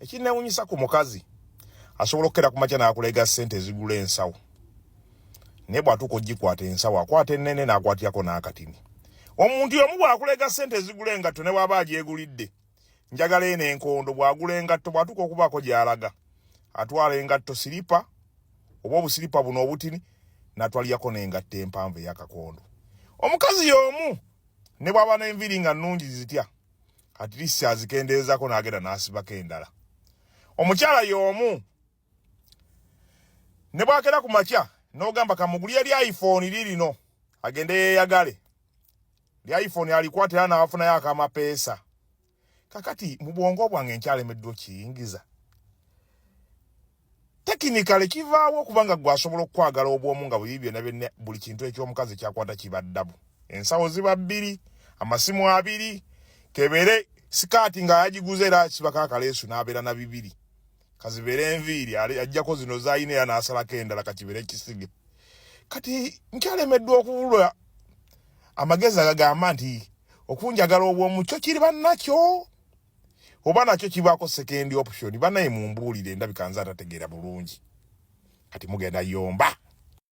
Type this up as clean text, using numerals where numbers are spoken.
Ekinnewunyisa ku mukazi, asobola okukera ku makya n'akulega ssente ezigula ensawo, naye bw'atuuka ogikwata ensawo akwata ennene n'akwatirako n'akatini. Omuntu y'omu bw'akulega ssente ezigula engatto, ne bw'aba agyegulidde, njagala eno enkondo, bw'agula engatto, bw'atuuka okubaako gy'alaga, atwala engatto siripa oba obusiripa buno obutini, n'atwalirako n'engatto empanvu ey'akakondo. Omukazi y'omu ne bw'aba n'enviiri nga nnungi zitya, at least azikendeezako n'agenda n'asibako endala. Omukyala y'omu ne bwakera ku makya n'ogamba kamugulye lya iPhone lirino agende yeeyagale, lya iPhone alikwata era n'afunayo akamapeesa. Kakati mu bwongo bwange nkyalemeddwa okiyingiza technically kivaawo okubanga gwe asobola okukwagala obwomu nga buli byonna byonna, buli kintu ekyomukazi kyakwata kiba ddabu. Ensawo ziba bbiri, amasimu abiri, kebere sikaati nga yagiguze era akibako akaleesu n'abeera na bibiri, kazibeere enviiri ajjako zino zalina era n'asalako endala, kakibere kisige. Kati nkyalemeddwa okubulwa amagezi agagamba nti okunjagala obwomu kyo kiri bannakyo oba nakyo kibaako second option. Banaye mumbuulire, endabika nze atategeera bulungi. Kati mugenda yomba.